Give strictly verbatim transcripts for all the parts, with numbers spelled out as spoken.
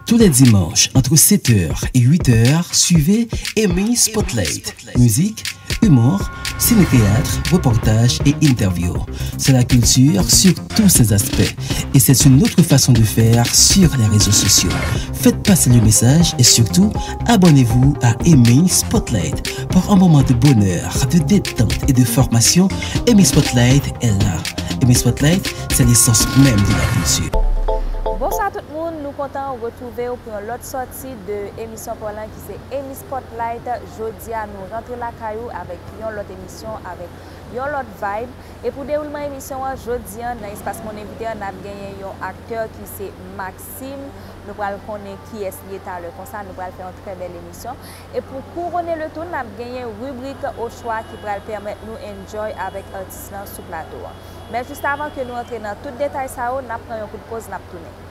Tous les dimanches, entre sept heures et huit heures, suivez Amy Spotlight. Musique, humour, ciné-théâtre, reportages et interviews. C'est la culture sur tous ses aspects. Et c'est une autre façon de faire sur les réseaux sociaux. Faites passer le message et surtout, abonnez-vous à Amy Spotlight. Pour un moment de bonheur, de détente et de formation, Amy Spotlight est là. Amy Spotlight, c'est l'essence même de la culture. Bonswa tout moun, nou kontan retwouve w pou yon lòt sòti de emisyon pa w lan ki se Amy Spotlight. Jodi a nou rantre lakay ou avèk yon lòt emisyon, avèk yon lòt vibe. E pou dewoulman emisyon an, jodi a, nan espas Mon Envite an, n ap genyen yon aktè ki se Maxime. Nou pral konnen kiyès li ye talè konsa, nou pral fè yon trè bèl emisyon. E pou kouwone le tou, n ap genyen ribrik Ochwa ki pral pèmèt nou enjoy avèk atis lan sou plato an. Men jis avan ke nou antre nan tout detay sa yo, n ap pran yon kout poz, n ap tounen.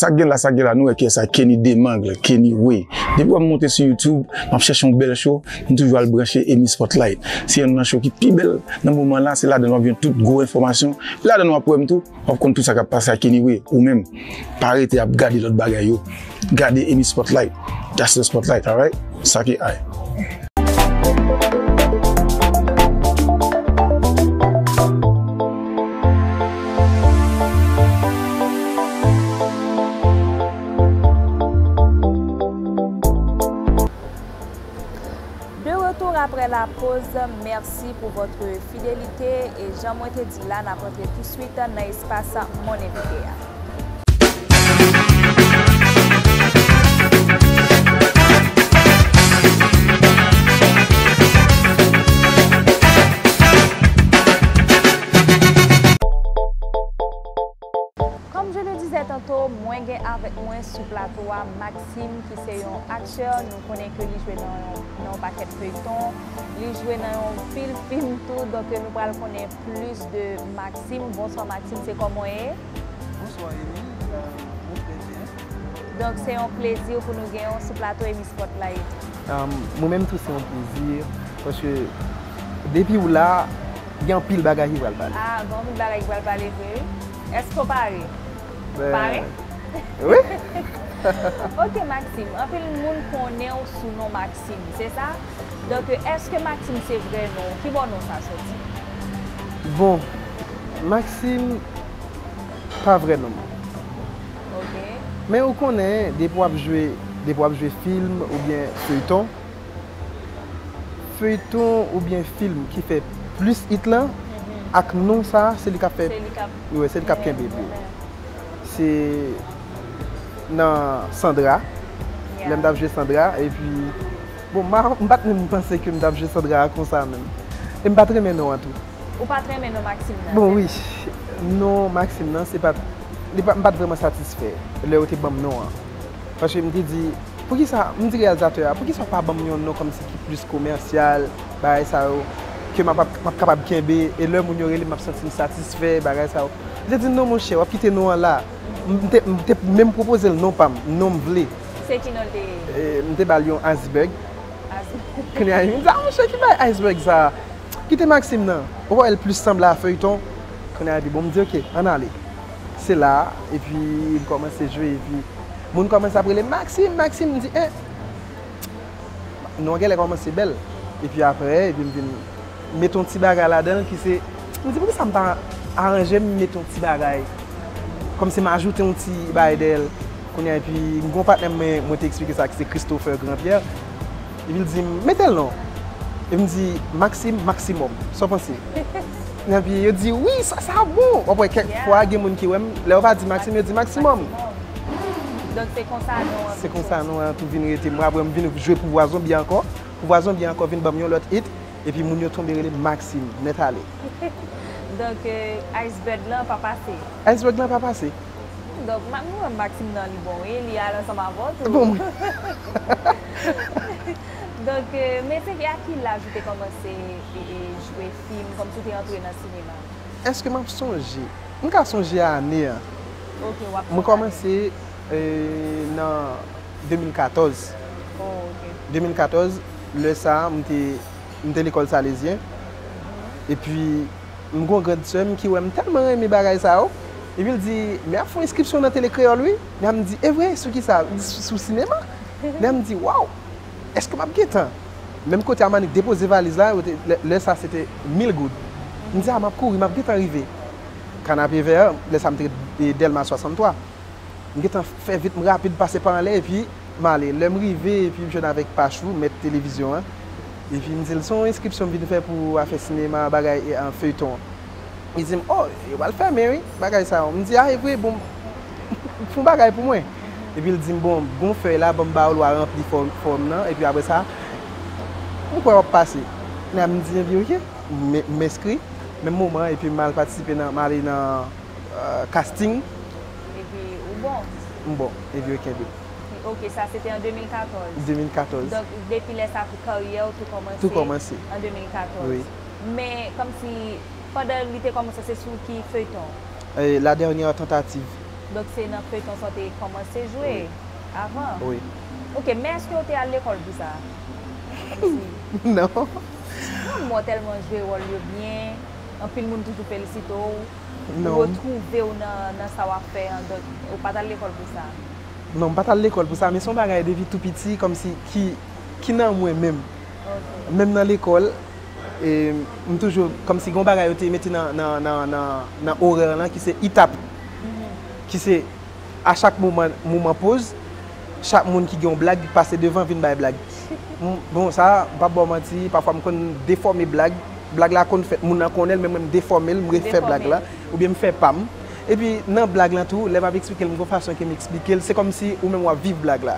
Sa k gen la, sa k gen la, nou wè kiyès sa, Kenny Demangle, Kenny Way. Depi w ap monte sou YouTube, m ap chèche yon bèl show, m toujou al branche Amy Spotlight. Se youn nan show ki pi bèl nan moman la, se ladan w ap jwenn tout gwo enfòmasyon. Ladan w ap wè m tou, w ap konn tout sa k ap pase ak Kenny Way. Ou menm, pa rete ap gade lòt bagay yo. Gade Amy Spotlight. That's the spotlight, alright? Sa ki ay. De retour après la pause, merci pour votre fidélité. E jan mwen te di la, n ap antre tou swit nan espas Mon Envite a. Comme je le disais tantôt, mwen gen avèk mwen sou plato a Maxime, ki se yon aktè. Nou konnen ke li jwe nan yon, nan yon pakèt feyton, li jwe nan yon pil fim tou, donk nou pral konnen plis de Maxime. Bonswa Maxime, se kòman w ye? Bonswa Amy, euh, mwen trè byen. Donk se yon plezi pou nou gen w sou plato Amy Spotlight. Um, mwen menm tou se yon plezi, paske depi w la, gen anpil bagay ki pral pale. Ah, gen anpil bagay ki pral pale vre, wi. Èske w pare? Ben, pare? Wi. Ok, Maxime. Anpil moun konnen w sou non Maxime, se sa? Donk, èske Maxime se vrè non w? Ki bò non sa soti? Bon, Maxime pa vrè non mwen. Ok. Men ou konnen, depi w ap jwe, depi w ap jwe fim oubyen feyton, feyton oubyen fim ki fè plis hit lan, mhm, ak non sa, se li k ap fè, se li k ap, wi, se li k ap kenbe pi wo. Se nan Sandra, yeah, lè m t ap jwe Sandra, epi, bon, m pa, m pa t menm panse ke m t ap jwe Sandra konsa menm. E m pa t renmen non an tou. Ou pa t renmen non Maxime nan, bon, se wi, sa? Non Maxime nan, se pa t, li pa, m pa t vrèman satisfè lè yo te ban m non an. Paske m te di, poukisa, m di reyalizatè a, poukisa w pa ban m yon non kòmsi ki plis komèsyal, bagay sa yo, ke m ap, m ap kapab kenbe, e lè moun yo rele m, m ap santi m satisfè, bagay sa yo. Li te di, non, monchè, w ap kite non an la. M te, m te menm pwopoze l non pa m, non m vle. Se ki non l te ye? E, m te ba l yon iceberg. Iceberg. Kounye a, m di, a, monchè, ki bagay iceberg sa? Kite Maxime nan. Ou pa wè l plis sanble a feyton? Kounye a, epi bon, m di, ok, ann ale. Se la, epi m kòmanse jwe, epi moun kòmanse ap rele, Maxime, Maxime, m di, en, non an genlè kòmanse bèl. Epi apre, epi m vin met yon ti bagay ladan l ki se, m di, poukisa m pa aranje m met yon ti bagay? Kòmsi m ajoute yon ti bagay dèyè l. Kounye a, epi m gen yon patnè mwen, mwen te eksplike sa, ki se Christopher Grandpierre. Epi l di m, mete l non. Epi m di, Maxime, maximum. Sa w panse? Epi yo di, wi, sa, sa bon. W ap wè kèk fwa, gen moun ki wè m, lè yo pa di Maxime, yo di maximum. Donk, se konsa non an tou vin rete. Mwen, apre, m vin jwe Pouvwa Zonbi ankò. Pouvwa Zonbi ankò vin ban m yon lòt hit. Epi moun yo tonbe rele Maxime, nèt ale. Donk, euh, iceberg lan pa pase? Iceberg lan pa pase. Donk, m ap mwen Maxime nan li bon, wi, li al ansanm avè w tou. Bon, mwen. Donk, euh, men se a ki laj ou te kòmanse e, e jwe fim, kòmsi w te antre nan sinema? Èske m ap sonje? M ka sonje ane an. Ok, w ap Mwen sonje ane. kòmanse e, nan de mil katòz. Oh, ok. de mil katòz, lè sa a, m te, m te lekòl Salezyen. Epi, m gon grann sè m ki wè m tèlman renmen bagay sa yo. Epi l di, men ap fè yon enskripsyon nan Tele Kreyòl, wi. Lè a m di, e vre, sou ki sa? L di, sou, sou sinema. Lè a m di, waw, èske m ap gen tan? Menm kote a m annik depoze valiz la, yo te- lè, lè sa se te mil goud. M di, a, m ap kouri, m ap gen tan rive. Kanapevè, lè sa m te e, Dèlma swasanntwa. M gentan fè vit, m rapid pase pa anlè, epi m ale. Lè m rive, epi m jwenn avèk Pachou, mèt televizyon an. Epi m di l, se yon enskripsyon m vin fè pou afè sinema, bagay, e, an feyton. Li di m, o, yo pral fèmen, wi, bagay sa yo. M di, a, e vre, bon, fè yon bagay pou mwen. Epi l di m, bon, gon fèy la, ban m ba w l, w a ranpli fòm, fòm nan, epi apre sa, m kwè w ap pase. Lè a m di, epi, ok, m, m enskri, menm moman, epi m al patisipe nan, m ale nan euh, casting. Epi, ou bon? M bon, epi yo kenbe m. Ok, sa se te an de mil katòz. de mil katòz. Donk, depi lè sa a tou karyè w tou kòmanse Tou kòmanse. an de mil katòz. Wi. Men, kòmsi, pandan li te kòmanse, se sou ki feyton? Eh, La Dernière Tentative. Donk, se nan feyton sa w te kòmanse jwe Wi. avan? Wi. Ok, men èske w te al lekòl pou sa? Kòmsi Non. Manman w tèlman jwe wòl yo byen, anpil moun toujou felisite w. Ou Non. retwouve w nan, nan sa w ap fè an, donk, ou pa t al lekòl pou sa? Non, m pa t al lekòl pou sa, men se yon bagay depi tou piti, kòmsi ki, ki nan mwen menm. Ok. Menm nan lekòl, e, m toujou, kòmsi gen yon bagay yo te mete nan, nan, nan, nan, nan orè lan ki se itap, Mhm. ki se a chak moman, moman poz, chak moun ki gen yon blag pase devan vin bay blag. M, bon, sa, m p ap ba w manti, pafwa m konn defòme blag, blag la konn fèt, moun nan konnen l, men mwen m defòme l, m refè Defòme blag la, l. oubyen m fè pa m. Epi nan blag lan tou, lè m ap eksplike l, m gon fason ke m eksplike l, se kòmsi ou menm w ap viv blag la.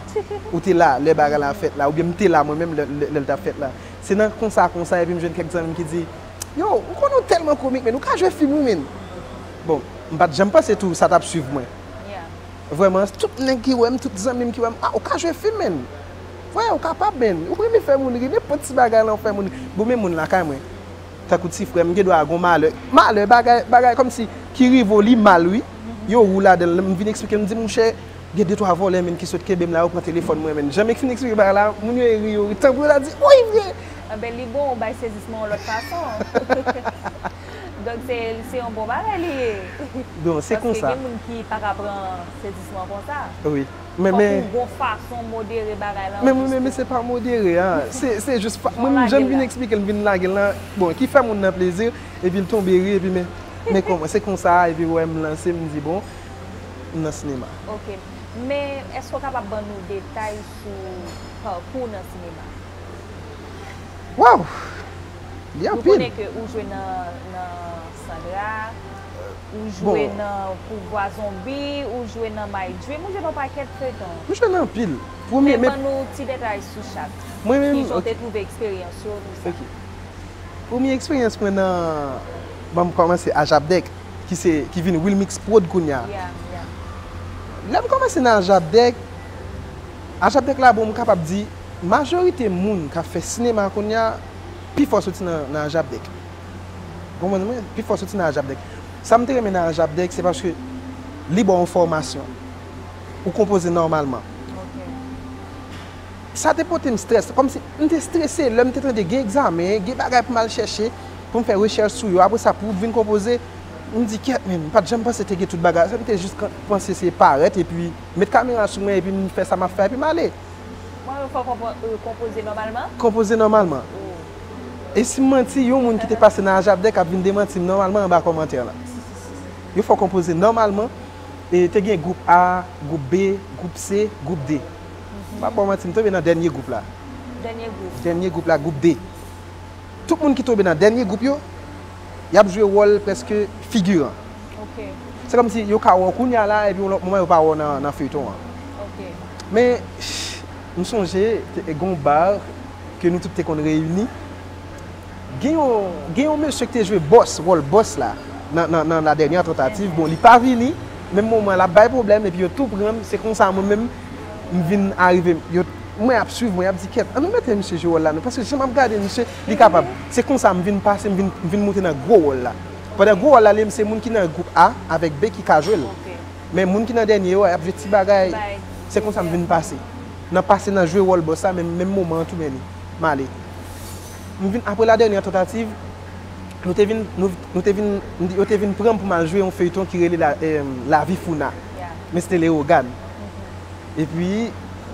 Ou te la, lè bagay la fèt la, oubyen m te la mwen menm lè, lè, lè l t ap fèt la. Se nan konsa, konsa, epi m jwenn kèk zanmi m ki di, yo, ou konnen w tèlman komik, men ou ka jwe fim, wi, men. Bon, m pa t janm panse tou sa t ap swiv mwen. Yeah. Vrèman, tout nèg ki wè m, tout zanmi m ki wè m, a, ou ka jwe fim, men. Vwè, ou kapab, men. Ou renmen fè moun ri, nenpòt ti bagay la ou fè moun ri. Bon, men moun lakay mwen. Tankou ti frè m, m gen dwa gon malè. Malè, bagay, bagay kòmsi ki rive w, li mal, wi. Yo wou ladan l. M vin eksplike l, m di, monchè, gen de twa vòlè, men, ki sot kenbe m la, yo pran telefòn mwen, men. Jan m fin eksplike bagay la, moun yo ri, yo ri. Tankou yo ta di, wi, vre! Enben, li bon, ou bay sezisman yon lòt fason. Donk, se, se yon bon bagay li ye. Bon, se Paske konsa. gen moun ki pa ka pran sezisman konsa. Wi. Men, Fòk men, ou gon fason modere bagay lan men, men, men, men, se pa modere, a. Se, se jis, fa- Jan mwen, menm, jan m lage l vin la. eksplike l, m vin lage l lan, bon, ki fè moun nan plezi, epi l tonbe ri, epi men, men kòman, se konsa, epi wè m lanse, m di, bon, m nan sinema. Ok. Men, èske w kapab ban nou detay sou pakou w nan sinema? Waw! Li Nou anpil. konnen ke ou jwe nan, nan Sandra, ou jwe Bon. nan Pouvwa Zonbi, ou jwe nan My Dream, ou jwe nan pakèt feyton. M jwe nan anpil. Premye, Men men ban nou ti detay sou chak. Mwen menm, Kijan w te ok. twouve eksperyans yo, tout sa. Ok. Premye eksperyans mwen nan, bon, m kòmanse Ajapdèk, ki se, ki vin Wilmix Prod kounye a. Yeah, yeah. Lè m kòmanse nan Ajapdèk, Ajapdèk la, bon, m kapab di, majorite moun k ap fè sinema kounye a, pifò soti nan, nan Ajapdèk. Konprann mwen? Pifò soti nan Ajapdèk. Sa m te renmen nan Ajapdèk, se paske li ba w yon fòmasyon. Ou konpoze nòmalman. Ok. Sa te pote m strès, kòmsi m te strese lè m te tande gen egzamen, gen bagay pou m al chèche, pou m fè rechèch sou yo. Apre sa, pou w vin konpoze, m di, kèt, men, m pa t janm panse te gen tout bagay sa. M te jis kan- panse se parèt, epi met kamera sou mwen, epi m fè sa m ap fè, epi m ale. Mwen menm fò konpo- euh, konpoze nòmalman? Konpoze nòmalman. Oh. E si m manti, yon moun ki te pase nan Ajapdèk ap vin demanti m nòmalman anba kòmantè la. Yo fè w konpoze nòmalman. E te gen gwoup A, gwoup B, gwoup C, gwoup D. M pa ba w manti, m tonbe nan dènye gwoup la. Dènye gwoup. Dènye gwoup la, gwoup D. Tout moun ki tonbe nan dènye gwoup yo, y ap jwe wòl prèske figiran. Ok. Se kòmsi yo ka wè w kounye a la, epi yon lòt moman yo pa wè w nan, nan feyton an. Ok. Men, m sonje, te, te gon bar ke nou tout te konn reyini. Gen yon, gen yon mesye ki te jwe bòs, wòl bòs la, nan, nan, nan La Dernière Tentative. Bon, li pa vini, Menm moman l ap bay pwoblèm epi yo tou pran m, se konsa mwen menm m vin arive. Yo, mwen ap swiv, mwen ap di kèt, an nou mete misye jwe wòl la non, paske jan m ap gade misye, li kapab. Se konsa m vin pase, m vin, m vin moute nan gwo wòl la. Pandan gwo wòl la, li menm se moun ki nan gwoup A avèk B ki ka jwe l. Men moun ki nan dènye yo, y ap jwe ti bagay. Se konsa m vin pase. Nan pase nan jwe wòl bòs la, men menm moman an tou, men li, m ale. M vin, apre la dènyè tantativ, nou te vin, nou, nou te vin, yo te vin pran m pou m al jwe yon feyton ki rele la, eh, La Vie Founa, Mister Léogane. Epi,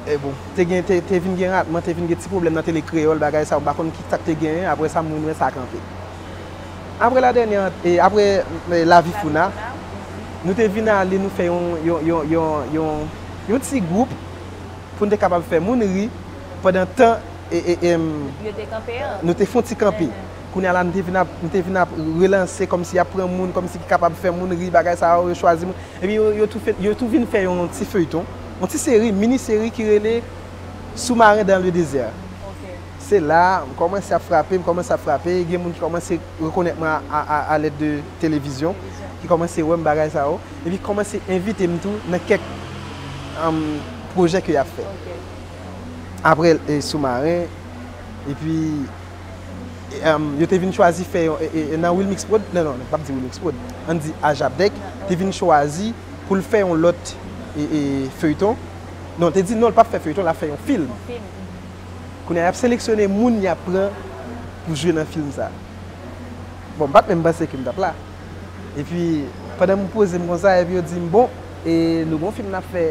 eh, bon, te gen, te, te vin gen ratman, te vin gen ti pwoblèm nan Tele Kreyòl, bagay sa, m pa konn ki sa k te genyen, apre sa, moun wè sa kanpe. Apre la dènyè, eh, apre, eh, La Vie Founa, nou te vin ale, nou fè yon, yon, yon, yon, yon, yon ti gwoup pou n te kapab fè moun ri pandan tan e, e, e, m, Yo te kanpe an. Nou te fè yon ti kanpe. Kounye a la, nou te vin ap, nou te vin ap relanse kòmsi y ap pran moun, kòmsi ki kapab fè moun ri, bagay sa yo, yo chwazi moun. Epi yo, yo tou fè, yo tou vin fè yon ti feyton, yon ti seri, mini seri ki rele Sous-marin dans le désert. Se la, m kòmanse ap frape, m kòmanse ap frape, gen moun ki kòmanse rekonèt mwen a, a, a, a lèd de televizyon, ki kòmanse wè m bagay sa yo, epi kòmanse envite m tou nan kèk, um, pwojè ke y ap fè. Apre, e, Soumaren, epi, e, um, yo te vin chwazi fè yon, e, e, nan Wilmix Prod, non, non, non, p ap di Wilmix Prod, ann di Ajabdèk, te vin chwazi pou l fè yon lòt, e, e, feyton. Non, te di non, l p ap fè feyton, l ap fè yon fim. Kounye a, y ap seleksyone moun y ap pran pou jwe nan fim sa. Bon, m pa t menm panse ke m t ap la. Epi, pandan m poze m konsa, epi yo di m, bon, e nou gon fim n ap fè,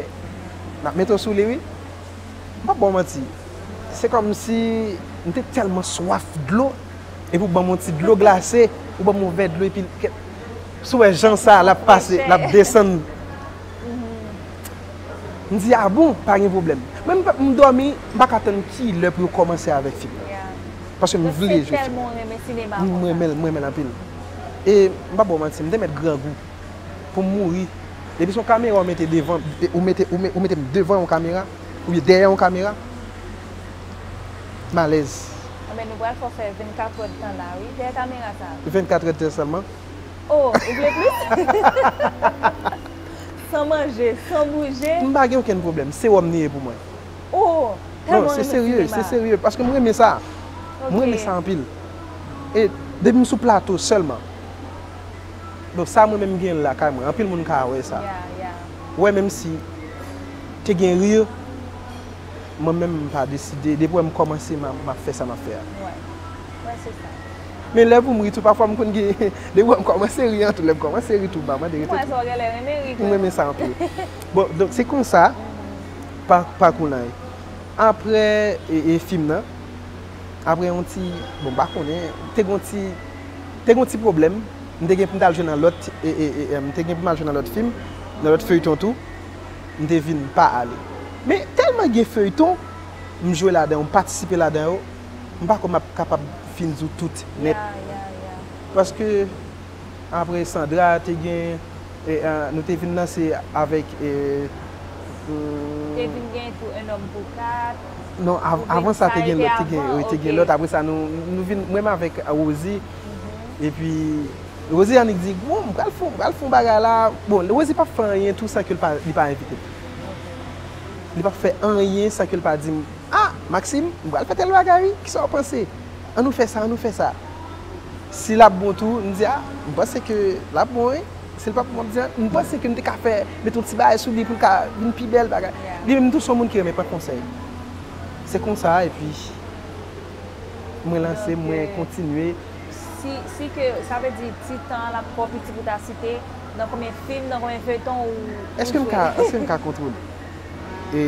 n ap mete w sou li, wi. M p ap ba w manti. Se kòmsi m te tèlman swaf dlo, epi w ban m yon ti dlo glase, ou ban m yon vè dlo, epi kè-, si w wè jan sa l ap pase, l ap desann. M di, a bon, pa gen pwoblèm. Men m, m dòmi, m pa ka tann kilè pou yo kòmanse avèk fim nan. Paske m vle jwe fim nan. M renmen l, m renmen l anpil. E m p ap ba w manti, m te mèt grangou pou m mouri. Depi se yon kamera ou mete devan, ou mete, ou me-, ou mete m devan yon kamera, oubyen dèyè yon kamera, m alèz. Enben, nou pral fè w fè vennkat èdtan la, wi, dèyè kamera sa. Vennkat èdtan sèlman? Oh, ou vle plis? San manje, san bouje. M pa gen okenn pwoblèm. Sewòm li ye pou mwen. Oh, non, se serye, se serye. Paske m renmen sa. M renmen sa anpil. E depi m sou plato sèlman. Donk, sa mwen menm m gen lakay mwen. Anpil moun ka wè sa. Wè, menm si te gen ri, mwen menm m pa deside. Depi wè m kòmanse, m a, m ap fè sa m ap fè a. Wè, se sa. Men lè pou m ri tou, pafwa m konn gen, depi wè m kòmanse ri an tou, lè m kòmanse ri tou, m pa mande rete tou. Ou wè sa w genlè renmen ri tou. M renmen sa anpil. Bon, donk, se konsa pa, pakou lan ye. Apre, e, e, fim nan, apre yon ti, bon, m pa konnen, te gon ti, te gon ti pwoblèm, m te gen pou m t al jwe nan lòt, e, e, e, e, m te gen pou m al jwe nan lòt fim, nan lòt feyton tou, m te vin pa ale. Men tèlman gen feyton, m jwe ladan yo, m patisipe ladan yo, m pa kwè m ap kapab fin di w tout nèt. Paske apre Sandra te gen, e, a, nou te vin lanse avèk, e, hmm, te vin gen tou Un homme pour quatre. Non, av-, avan sa te gen lòt, te gen, wi, te gen lòt. Apre sa, nou, nou vin, mwen menm avèk Rosie. Epi, Rosie annik di, bon, m pral fè, m pral fè yon bagay la. Bon, Rosie p ap fè anyen tou san ke l pa, li pa envite m. Li p ap fè anyen san ke l pa di m, a, Maxime, m pral fè tèl bagay, wi, kisa w panse? Ann nou fè sa, ann nou fè sa. Si l ap bon tou, m di, a, m panse ke l ap bon, wi. Si l p ap bon, m ap di, a, m panse ke m te ka fè, mete yon ti bagay sou li pou l ka vin pi bèl bagay. Li menm tou se yon moun ki renmen pran konsèy. Se konsa, epi mwen lanse, mwen kontinye. Si, si ke, sa vle di, ti tan an l ap twò piti pou ta site, nan konbyen fim, nan konbyen feyton ou, ou jwe? Èske m ka, èske m ka kontwole? E,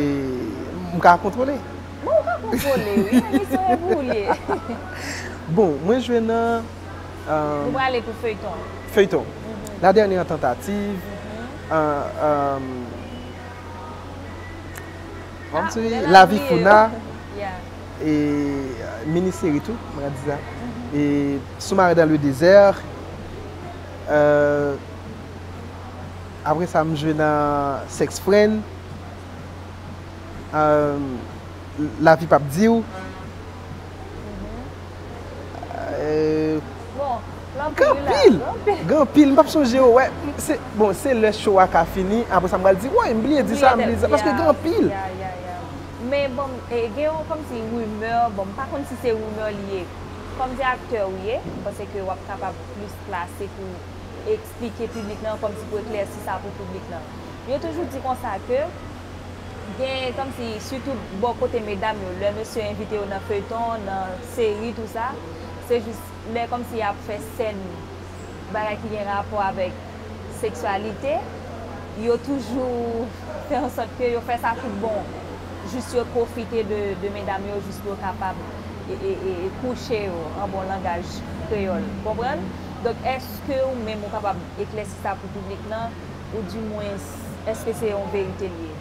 m ka kontwole. Bon, ou ka kontwole, wi. Emisyon e pou ou l ye. Bon, mwen jwe nan, euh, nou prale pou feyton. Feyton. La Dernière Tentative, euh, euh, La Vie Founa, e, mini seri tou, mwen ka di sa. E Sous-marin dans le désert. Euh, apre sa, m jwe nan Sex Friend. Euh, Lavi p ap di w. Euh, bon, Gen anpil, gen anpil, m p ap sonje yo, wè, se, bon, se lè show a ka fini, apre sa m pral di, woy, m bliye di sa, m bliye di sa, paske gen anpil. Men bon, gen yon kòmsi rimè, bon, m pa konn si se rimè li ye. Kòm se aktè ou ye, m panse ke w ap kapab plis plase pou eksplike piblik lan, kòmsi pou eklèsi sa pou piblik lan. Yo toujou di konsa ke gen kòmsi, sitou bò kote medam yo, lè mesye envite yo nan feyton, nan seri, tou sa, se jis lè kòmsi y ap fè sèn bagay ki gen rapò avèk seksyalite, yo toujou fè ansòt ke yo fè sa tout bon. Jis yo pwofite de, de medam yo, jis pou yo kapab e, e, e, e kouche yo, an bon langaj kreyòl. Konprann? Donk, èske ou menm ou kapab eklèsi sa pou piblik lan, oudimwens, èske se yon verite l ye?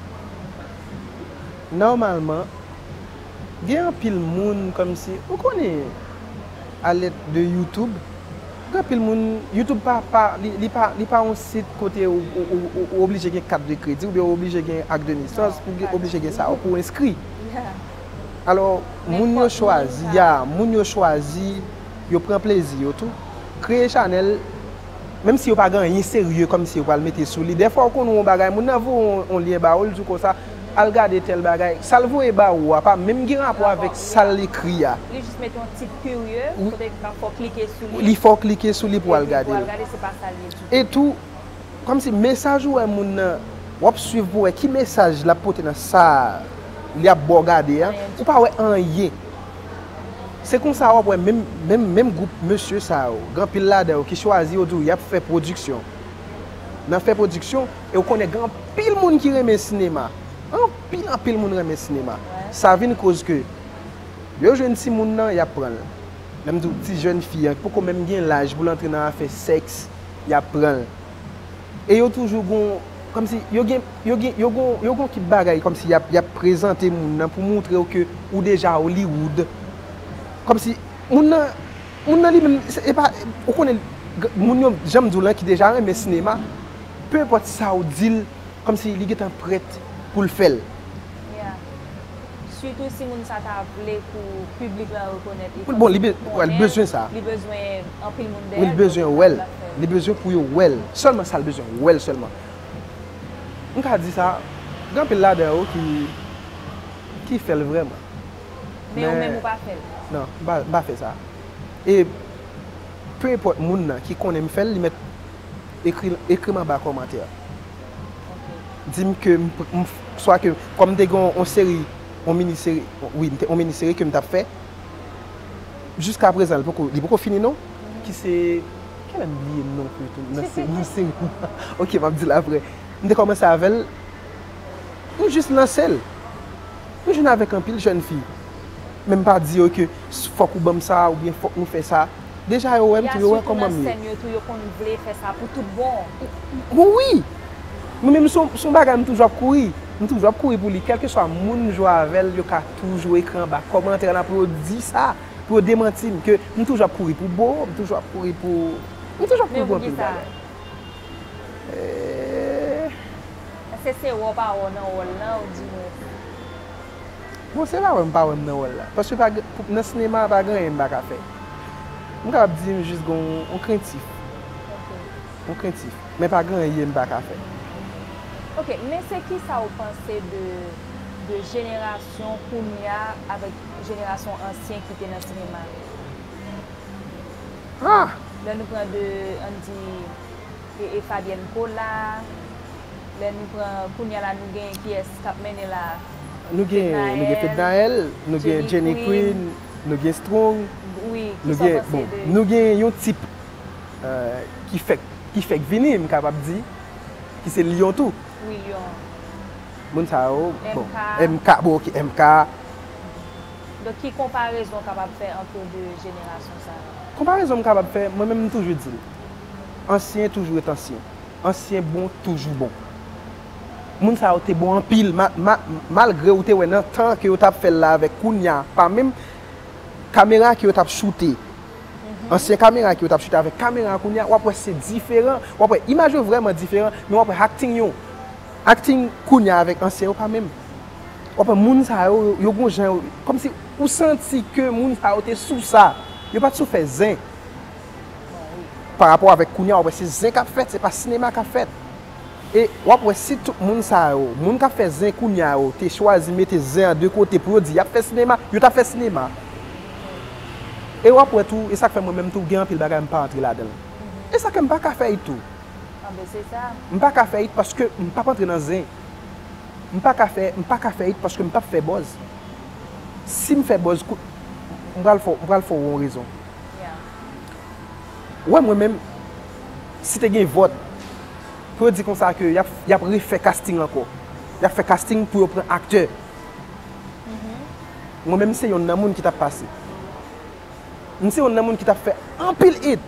Nòmalman, gen anpil moun kòmsi, ou konnen, alèd de YouTube, gen anpil moun, YouTube pa, pa, li, li pa, li pa yon sit kote ou, ou, ou, ou, ou oblije gen kat de kredi oubyen ou oblije gen ak de nesans pou gen, oblije gen sa, pou w enskri. Alò, moun yo chwazi, ya, moun yo chwazi, yo pran plezi yo tou. Kreye chanèl, menm si yo pa gen anyen serye kòmsi yo pral mete sou li. Dèfwa ou konn wè yon bagay, moun nan voye yon, yon lyen ba ou, l di w konsa, al gade tèl bagay. Sa l voye ba ou a pa menm gen rapò avèk sa l ekri a. Li jis mete yon tit kirye, kote fò w klike sou li. Li fò w klike sou li pou w al gade l. E tou, kòmsi mesaj ou wè moun nan, w ap swiv pou wè ki mesaj l ap pote nan sa li ap ba w gade a, ou pa wè anyen. Se konsa w ap wè menm, menm, menm gwoup mesye sa yo, gen anpil ladan yo ki chwazi yo di w y ap fè pwodiksyon. Nan fè pwodiksyon, e w konnen gen anpil moun ki renmen sinema. Anpil, anpil moun renmen sinema. Sa vin koz ke yo jwenn timoun nan, y ap pran l. Lè m di w ti jèn fi an, ki poko menm gen laj pou l antre nan afè sèks, y ap pran l. E yo toujou gon, kòmsi, yo gen, yo gen, yo gon, yo gon kip bagay kòmsi y ap, y ap prezante moun nan pou moutre w ke ou deja Hollywood. Kòmsi, moun nan, moun nan li menm, se, e pa, ou konnen, moun yo, jan m di w lan, ki deja renmen sinema, pe enpòt sa w di l, kòmsi li gentan prèt pou l fè l. Sitou si moun sa ta vle pou piblik lan rekonèt li. Bon, li be- wè, li bezwen sa. Li bezwen anpil moun dèyè l. Wi, li bezwen wè l. Li bezwen pou yo wè l. Sèlman sa l bezwen, wè l sèlman. M ka di sa, gen anpil ladan yo ki, ki fè l vrèman. Men ou menm ou pa fè l. Non, m pa, m pa fè sa. E pe enpòt moun nan ki konnen m fè l, li mèt ekri, ekri m anba kòmantè. Di m ke m, m, swa ke, kòm m te gen yon, yon seri, yon mini seri, wi, m te, yon mini seri ke m t ap fè, jiska prezan, li poko, li poko fini non, ki se, kilè m bliye non pou tou, nan se, nan seri, ok, m ap di l apre. M te kòmanse avè l, m jis lanse l. M jwenn avèk anpil jèn fi. Men m pa di yo ke fòk ou ban m sa oubyen fòk nou fè sa. Deja yo wè m tou, yo wè kòman m ye. Sitou nan sèn yo tou, yo konn vle fè sa pou tout bon. Bon, wi! Mwen menm, se yon, se yon bagay m toujou ap kouri. M toujou ap kouri pou li. Kèlkeswa moun m jwe avè l, yo ka toujou ekri anba kòmantè la pou yo di sa, pou yo demanti m ke m toujou ap kouri pou Bo, m toujou ap kouri pou, m toujou ap kouri pou anpil bagay. Èske se wè w pa wè w nan wòl lan, oudimwens? Bon, se pa wè m pa wè m nan wòl la. Paske pa gen, pou, nan sinema, pa gen anyen m pa ka fè. M kapab di m jis gen yon, yon krentif. Yon krentif. Men pa gen anyen m pa ka fè. Ok, men se kisa ou panse de, de jenerasyon kounye a avèk jenerasyon ansyen ki te nan sinema? Ah! Lè nou pran de, ann di, e, e Fabienne Colas, lè nou pran, kounye a la, nou gen kiyès k ap mennen la? Nou gen, nou gen Fednaelle, nou gen Jenny Queen, nou gen Strong, nou gen, bon, nou gen yon tip, euh, ki fèk, ki fèk vini, m kapab di, ki se Lyon tou. Wi, Lyon. Moun sa yo, bon, M K, bon, ok, M K. Donk, ki konparezon w kapab fè ant de jenerasyon sa yo? Konparezon m kapab fè, mwen menm, m toujou di l, ansyen toujou ret ansyen. Ansyen bon toujou bon. Moun sa yo te bon anpil, ma, ma, malgre ou te wè nan tan ke yo t ap fè l la avèk kounye a, pa menm kamera ke yo t ap choute. Ansyen kamera ke yo t ap choute avèk kamera kounye a, w ap wè se diferan. W ap wè imaj yo vrèman diferan, men w ap wè akting yo. Akting kounye a avèk ansyen yo pa menm. W ap wè moun sa yo, yo gon jan yo, kòmsi ou santi ke moun sa yo te sou sa. Yo pa t sou fè zen. pa rapò avèk kounye a, w ap wè se zen k ap fèt, se pa sinema k ap fèt. E w ap wè si tout moun sa yo, moun k ap fè zen kounye a yo, te chwazi mete zen an de kote pou yo di y ap fè sinema, yo t ap fè sinema. E w ap wè tou, e sa k fè mwen menm tou, gen anpil bagay m pa antre ladan l. E sa k fè m pa ka fè it tou. Anben, se sa. M pa ka fè it paske m p ap antre nan zen. M pa ka fè, m pa ka fè it paske m p ap fè buzz. Si m fè buzz, kou-, m pral fè, m pral fè w yon rezon. Yeah. Ou wè mwen menm, si te gen vòt, pou yo di konsa ke y ap, y ap refè casting ankò. Y ap fè casting pou yo pran aktè. Mwen menm se yonn nan moun ki t ap pase. M se yonn nan moun ki t ap fè anpil it.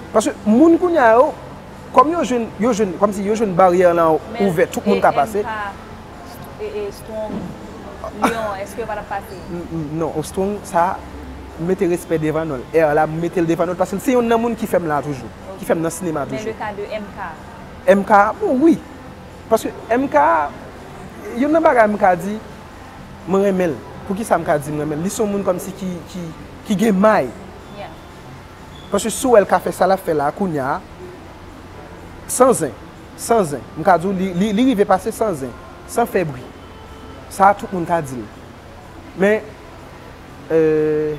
Paske moun kounye a yo, kòm yo jwenn, yo jwenn, kòmsi yo jwenn baryè lan ouvè, tout moun ka pase. E, e Strong, Lion, èske yo pa t ap pase? N- n- Non, o Strong, sa, m mete respè devan non l. R la, m mete l devan non l, paske l se yonn nan moun ki fè m la toujou, ki fè m nan sinema Men toujou. Le ka de M K? M K, bon, wi. Paske M K, yonn nan bagay M K di, mwen renmen l. Poukisa M K di m renmen l? Li se yon moun kòmsi ki, ki, ki gen may. Yeah. Paske si w wè l ka fè sa l ap fè la kounye a, san zen, san zen, m ka di w, li, li, li rive pase san zen, san fè bri. Sa a tout moun ka di l. Men, euh,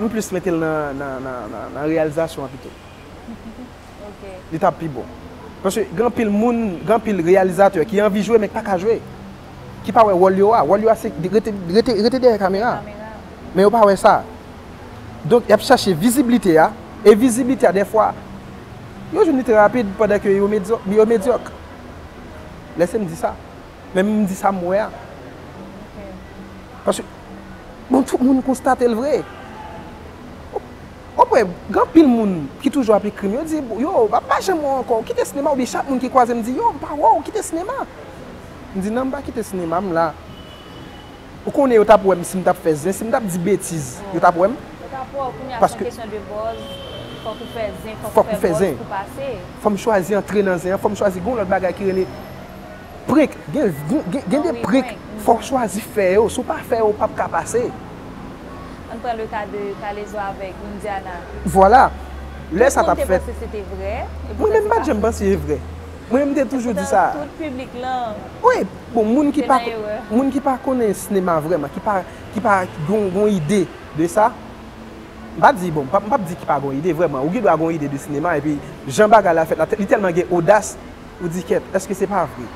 m plis mete l nan, nan, nan, nan, nan reyalizasyon an pito. Ok. Li t ap pi bon. Paske gen anpil moun, gen anpil reyalizatè ki anvi jwe, men ki pa ka jwe. Ki pa wè wòl yo a. Wòl yo a se rete, rete, rete dèyè kamera. Kamera. Men yo pa wè sa. Donk, y ap chache viziblite a. E viziblite a, dèfwa, yo jwenn li trè rapid pandan ke yo medyo-, yo medyòk. Lèse m di sa. Men m di sa m wè a. Paske, bon, tout moun konstate l vre. Ou wè, gen anpil moun ki toujou ap ekri m, yo di, yo, m pa janm wè w ankò, ou kite sinema, oubyen chak moun ki kwaze m di, yo, m pa wè w, ou kite sinema. M di, non, m pa kite sinema, m la. Ou konnen yo t ap wè m si m t ap fè zen, si m t ap di betiz, yo t ap wè m. Yo t ap wè w, kounye a, se Paske- yon kesyon de buzz, fòk ou fè zen, Fòk ou fè zen. Pou pase. Fò m chwazi antre nan zen an, fò m chwazi gen yon lòt bagay ki rele prank. Gen, gen, gen, gen de Wi, prank, prank. fò w chwazi fè yo. Si w pa fè yo, w p ap ka pase. Ann pran le ka de Kalezo avèk Windiana. Vwala. Lè sa t ap Tout moun te fèt. Panse se te vrè. E Mwen poutan menm se pa pa janm vre. Panse e vrè. Mwen menm te toujou di Poutan sa. Tout piblik lan. Wi, bon, moun ki Te pa, nan erè. Moun ki pa konnen sinema vrèman, ki pa, ki pa gon, gon ide de sa, m pa di, bon, m p ap, m p ap di ki pa gon ide vrèman. Ou gen dwa gon ide de sinema, epi jan bagay la fèt la, li tèlman gen odas, ou di, kèt, èske se pa vre?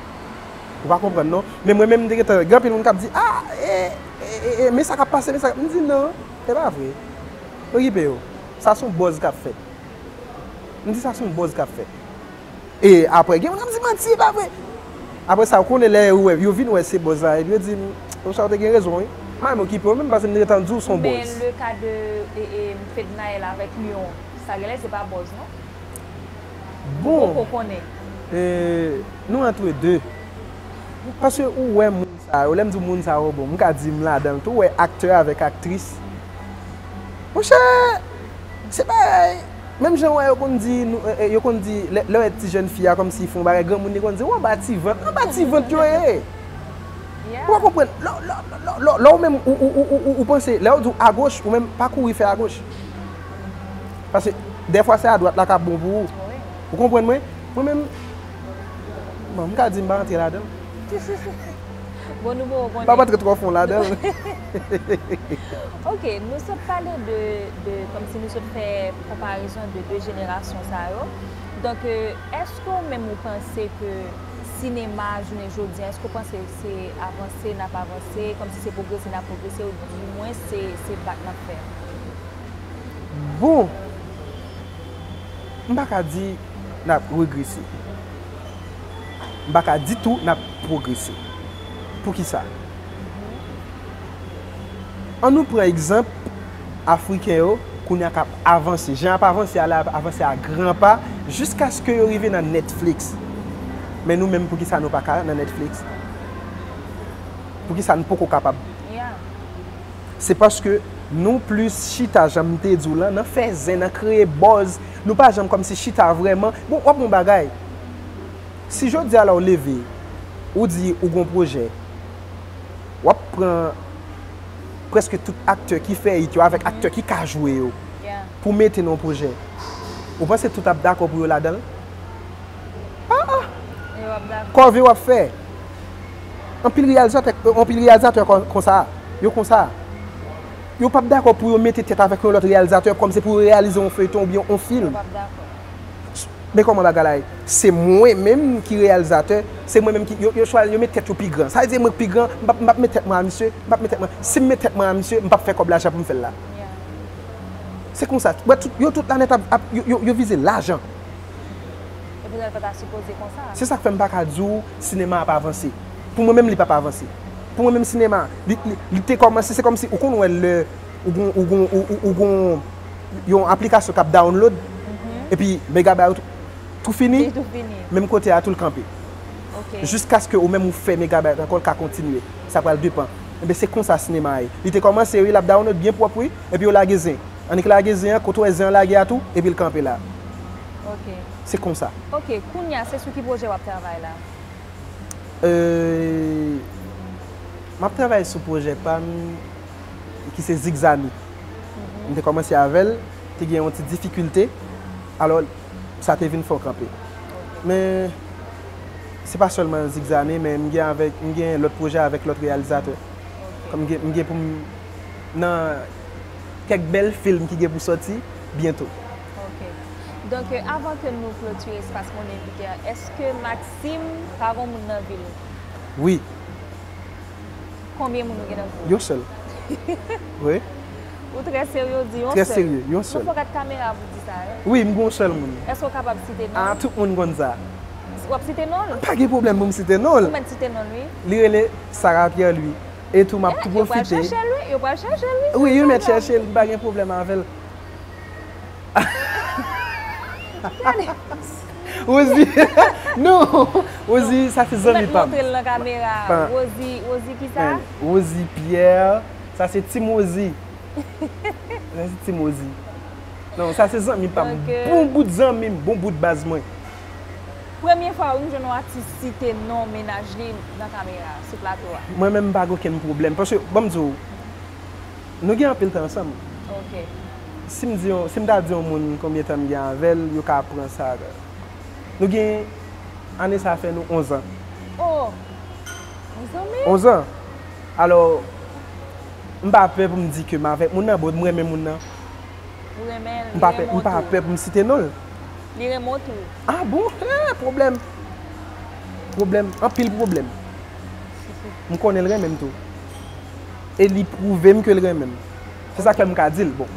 Ou pa konprann, non? Men mwen menm, m te gentan, gen anpil moun k ap di, ah, e, e, e, e, men sa k ap pase, men sa, m di, non, se pa vre. Okipe yo. Sa se yon buzz k ap fèt. M di, sa se yon buzz k ap fèt. E apre, gen moun k ap di manti, e pa vre. Apre sa, ou konnen lè yo wè, yo vin wè se buzz la, epi yo di, monchè, ou te gen rezon, wi. M pa menm okipe w, menm paske m te gentan di w se yon Men buzz. Le ka de e, e, Fednaelle avèk Lion, sa genlè se pa buzz, non? Bon, Ou konnen. e, nou antre de. Paske ou wè moun sa yo, lè m di w moun sa yo, bon, m ka di m ladan l tou, ou wè aktè avèk aktris. Monchè, se bagay, menm jan wè yo konn di, nou, e, e, yo konn di, lè, lè w wè ti jèn fi a kòmsi fè yon bagay granmoun, li konn di, w anba ti vant, anba ti vant yo ye. Yeah. Ou pa konprann? Lè, lè, lè, lè, lè, lè w menm, ou, ou, ou, ou, ou panse, lè yo di w agoch, ou menm pa kouri fè agoch. Paske, dèfwa, se adwat la k ap bon pou ou. Wi. Ou konprann mwen? Mwen menm, bon, m ka di m pa antre ladan l. Bon, nou bon, bon. M pa antre twò fon ladan l. Ok, nou sot pale de, de, kòmsi nou sot fè konparezon de de jenerasyon sa yo. Donk, euh, èske w menm ou panse ke sinema jounen jodi a, èske w panse se avanse n ap avanse, kòmsi se pwogrese n ap pwogrese, ou dimwen se, se bak n ap fè? Bon, m pa ka di n ap regrese. M pa ka di tou n ap pwogrese. Poukisa? An nou pran egzanp Afriken yo, kounye a k ap avanse. Jan y ap avanse a la, y ap avanse a gran pa, jiskaske yo rive nan Netflix. Men nou menm, poukisa nou pa ka nan Netflix? Poukisa n poko kapab? Yeah. Se paske nou plis chita, jan m te di w lan, nan fè zen, nan kreye buzz. Nou pa janm kòmsi chita vrèman. Bon, w ap yon bagay. Si jodi a la w leve, ou di ou gon pwojè, w ap pran prèske tout aktè ki fè it yo avèk aktè ki ka jwe yo. Yeah. pou mete nan yon pwojè. Ou panse tout ap dakò pou yo ladan l? Ah, ah! Yo ap dakò. Kòve w ap fè. Anpil reyalizatè, anpil reyalizatè kon, konsa. Yo konsa. Yo p ap dakò pou yo mete tèt avèk yon lòt reyalizatè kòm se pou yo reyalize yon feyton oubyen yon fim. Yo p ap dakò. Men kòman bagay la ye? Se mwen menm ki reyalizatè, se mwen menm ki, yo, yo chwazi, yo met tèt yo pi gran. Sa vle di mwen pi gran, m p ap, m p ap met tèt mwen a misye, m p ap met tèt mwen. Si m met tèt mwen a misye, m p ap fè kòb la jan pou m fè l la. Yeah. Se konsa. Wè, tout, yo tout la nèt ap, ap, yo, yo, yo vize lajan. E poutèt l pa ta sipoze konsa. Se sa k fè m pa ka di w sinema a pa avanse. Pou mwen menm, li p ap avanse. Pou mwen menm, sinema, li, li, li te kòmanse, se kòmsi ou konn wè lè ou gon, ou gon, ou, ou, ou gon yon aplikasyon k ap download, epi megabayt ou tou fini, li tou fini. Menm kote a tou l kanpe. Ok. Jiskaske ou menm ou fè megabayt ankò, l ka kontinye. Sa pral depan. Enben, se konsa sinema a ye. Li te kòmanse, wi, l ap download byen pwòp, wi, epi yo lage zen. Annik lage zen an, kote w wè zen an lage a tou, epi l kanpe la. Ok. Se konsa. Ok, kounye a, se sou ki pwojè w ap travay la? Euh, m ap travay sou pwojè pa m ki se Zigzani. M te kòmanse avè l, te gen yon ti difikilte, alò sa te vin fè w kanpe. Men se pa sèlman Zigzani, men m gen avèk, m gen lòt pwojè avèk lòt reyalizatè. Kòm m gen, m gen pou m nan kèk bèl fim ki gen pou sòti byento. Ok. Donk, euh, avan ke nou klotire Espas Monnen Vit la, èske Maxime pa gon moun nan vi l? Wi. Konbyen moun ou gen nan vi w? Yon sèl. Wi. Ou trè serye, ou di yon sèl. Trè serye, yon sèl. Non, fò w gad kamera pou w di sa, wi. Wi, m gon sèl moun. Èske w kapab site non l? Ah, tout moun konn sa. W ap site non l? Pa gen pwoblèm pou m site non l. Ou mèt site non l, wi. Li rele Sarah Pierre Louis. E tou, m ap tou pwofite. Eh, yo pral chèche l, wi. Yo pral chèche l, wi. Wi, yo mèt chèche l, m pa gen pwoblèm avè l. Rosie, non, Rosie, sa se zanmi pa m. Ou mèt montre l nan kamera. Rosie, Rosie ki sa? Rosie Pierre, sa se Team Rosie. Sa se Team Rosie. Non, sa se zanmi pa m. Donk, euh, bon bout zanmi m, bon bout baz mwen. Premye fwa wi m jwenn yon atis site non mennaj li nan kamera, sou plato a. Mwen menm m pa gen okenn pwoblèm. Paske, ban m di w, nou gen anpil tan ansanm. Ok. Si m di yon, si m ta di yon moun konbyen tan m gen avè l, yo ka pran sa. Nou gen, ane sa fè nou onz an. Oh! Onz an menm? Onz an. Alò, m pa pè pou m di ke m avèk moun nan, bon, m renmen moun nan. Ou renmen l, li renmen w tou. M pa pè, m pa pè pou m site non l. Li renmen w tou. Ah bon? Eh, pwoblèm. Pwoblèm, anpil pwoblèm. M konnen l renmen m tou. E li pwouve m ke l renmen m. Se sa k fè m ka di l. Bon,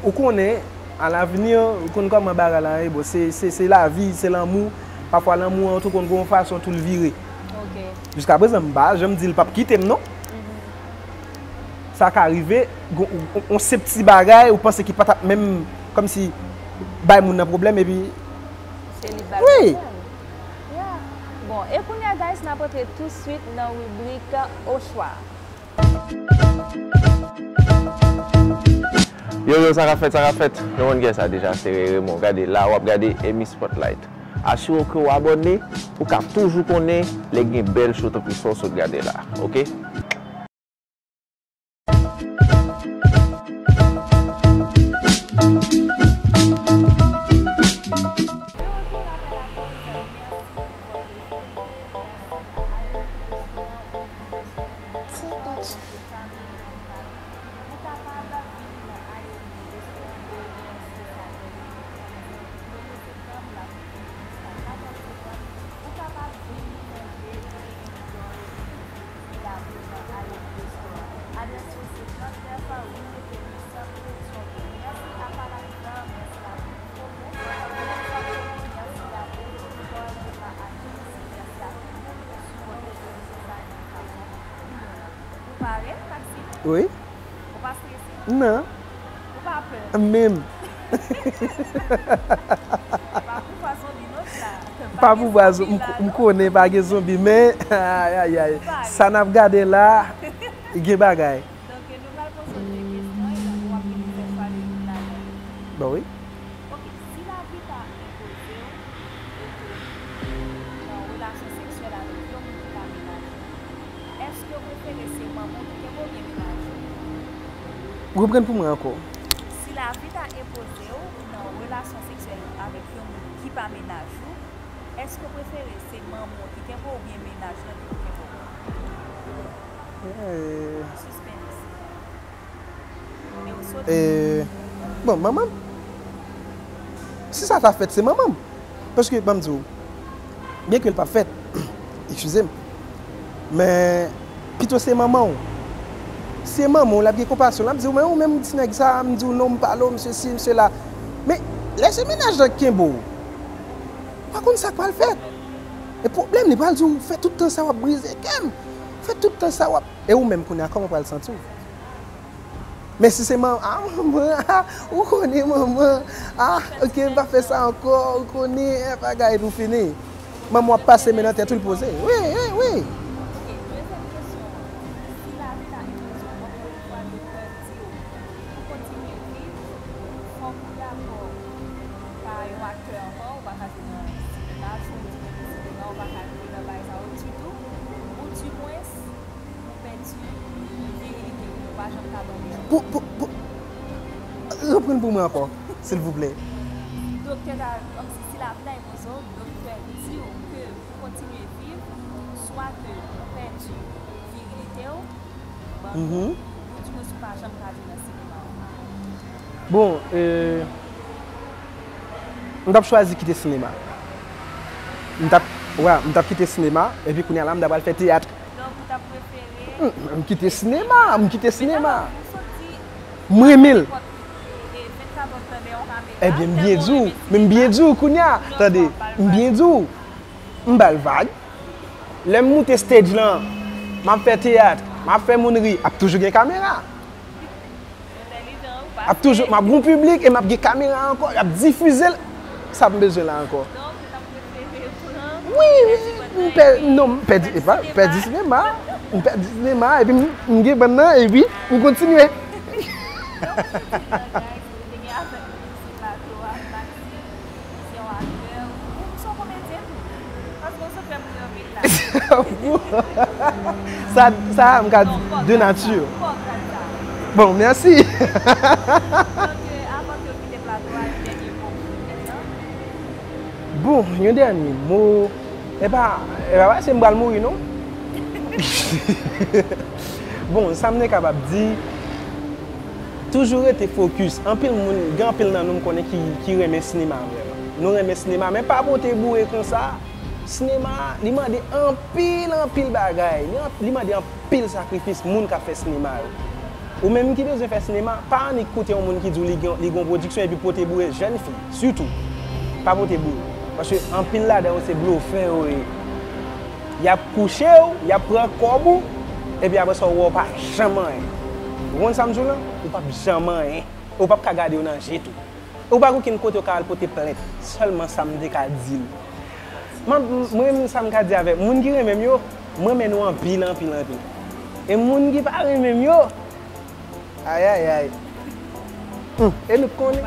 ou konnen, alavni, ou konn kòman bagay la ye, bon, se, se, se lavi, se lanmou. Pafwa lanmou an tou konn gon fason tou l vire. Ok. Jiskaprezan, m pa janm di l p ap kite m, non. Mhm. Sa ka rive, gon, on, on senp ti bagay, ou panse ki pa t ap menm, kòmsi, bay moun nan pwoblèm, epi. Se li k ba l pwoblèm. Wi. Yeah. Bon, e kounye a, guys, n ap antre tou swit nan ribrik Ochwa. Yo, yo, sa k ap fèt, sa k ap fèt? Nou konn kiyès sa deja, se Ray Raymond. Gade, la w ap gade Emi Spotlight. Asire w ke w abòne pou w ka toujou konnen lè gen bèl show tankou sa w sot gade la, oke? Ou pare, Maxime? Wi. Ou pa strese? Non. Ou pa pè? Menm. Pa pouvwa zonbi non la. Pa pouvwa zonbi, m konnen pa gen zonbi, men, ay, ay, ay. Sa n ap gade la, gen bagay. Donk, nou pral poze w de kesyon, epi w ap gen plizyè chwa de moun ladan yo. Bon, wi. Ok, si lavi ta enpoze w, e ke nan relasyon seksyèl avèk yon moun ki pa menaj ou, èske w prefere se manman w ki kenbe w oubyen menaj ou? Reprann pou mwen ankò. Si Lavi ta enpoze w nan yon relasyon seksyèl avèk yon moun ki pa mennaj ou, èske w prefere se manman w ki kenbe w oubyen mennaj lan ki pou kenbe w? Eh, Suspense. Men w sot. eh, bon, manman m. Si sa ta fèt, se manman m. Paske, ban m di w, byen ke l p ap fèt, eskize m, men pito se manman w. Se manman w, l ap gen konpasyon, l ap di w, men ou menm ti nèg sa, m di w non, m pale w, m sesi, m sela. Men, lè se mennaj lan k kenbe w, pa konn sa k pral fèt. E pwoblèm li pral di w, fè tout tan sa w ap brize kè m. Fè tout tan sa w ap. E ou menm kounye a, kòman w pral santi w? Men si se manman, ah, manman, ah, ou konnen manman, ah, ok, m pa fè sa ankò, ou konnen, eh, bagay, epi w fini. Manman w ap pase men nan tèt ou, l poze. Wi, wi, wi. Ok, dezyèm kesyon an. Si lavi ta enpoze w ankò yon fwa doktè di w pou kontinye viv, fòk ou dakò pa yon aktè ankò, ou pa ka jwe nan sinema, si w di nan sinema, ou pa ka jwe nan bagay sa yo ditou, ou dimwens, ou pèdi virilite w, ou pa janm ka ban moun. Pou, pou, pou, reprann pou mwen ankò, silvouplè. Doktè ta, kòmsi si lavi ta enpoze w, doktè di w ke pou kontinye viv, swa ke ou pèdi virilite w, ban nou, Mhm. ou di mwen si w pa janm ka jwe nan sinema ankò. Bon, eh, m t ap chwazi kite sinema. M t ap, wè, m t ap kite sinema, epi kounye a la, m ta pral fè teyat. Donk, ou ta prefere M, m kite sinema, m kite sinema. Ou sot di M renmen l. nenpòt, e, e, vennkat òt nan dèyè yon kamera. Ebyen, m byen di w, men m byen di w kounye a, tande, m byen di w, m ba l vag. Lè m moute stage lan, m ap fè teyat, m ap fè moun ri, ap toujou gen kamera. Ap toujou, m ap gon piblik e m ap gen kamera ankò, y ap difize l. Sa m bezwen la ankò? Wi, wi, m pè, non, m pèdi, e pa, m pèdi sinema. M pèdi sinema, epi m, m gen bann nan, epi m kontinye. Ou te gen avèk nou sou plato a, Maxime, se yon aktè, ou se yon komedyen tou. Paske ou sot fè m ri anpil la. Sa, sa, m ka di de nati. Fò w gad sa. Bon, mèsi. Donk, euh, avan ke w kite plato a, yon dènye mo pou piblik lan. Bon, yon dènye mo. E pa, e pa, se m pral mouri, non? Bon, sa m te kapab di, toujou rete fokis. Anpil moun, gen anpil nan nou m konnen ki, ki renmen sinema vrèman. Nou renmen sinema, men pa pote boure konsa. Sinema, li mande anpil, anpil bagay. Li an-, li mande anpil sakrifis moun k ap fè sinema yo. Ou menm ki bezwen fè sinema, pa annik koute yon moun ki di w li gen, li gen yon pwodiksyon epi pote boure jèn fi, sitou. Pa pote boure. Paske anpil ladan yo se blofè yo ye. Y ap kouche w, y ap pran kòb ou, epi apre sa, ou wè w pa janm anyen. Ou konn sa m di w lan? Ou p ap janm anyen. Ou p ap ka gade yo nan je tou. Ou pa gen okenn kote ou ka al pote plent. Sèlman sa m te ka di l. Mwen, mwen, sa m ka di avèk moun ki renmen m yo, mwen renmen nou anpil, anpil, anpil. E moun ki pa renmen m yo, ayayay. Hmm, e nou konnen.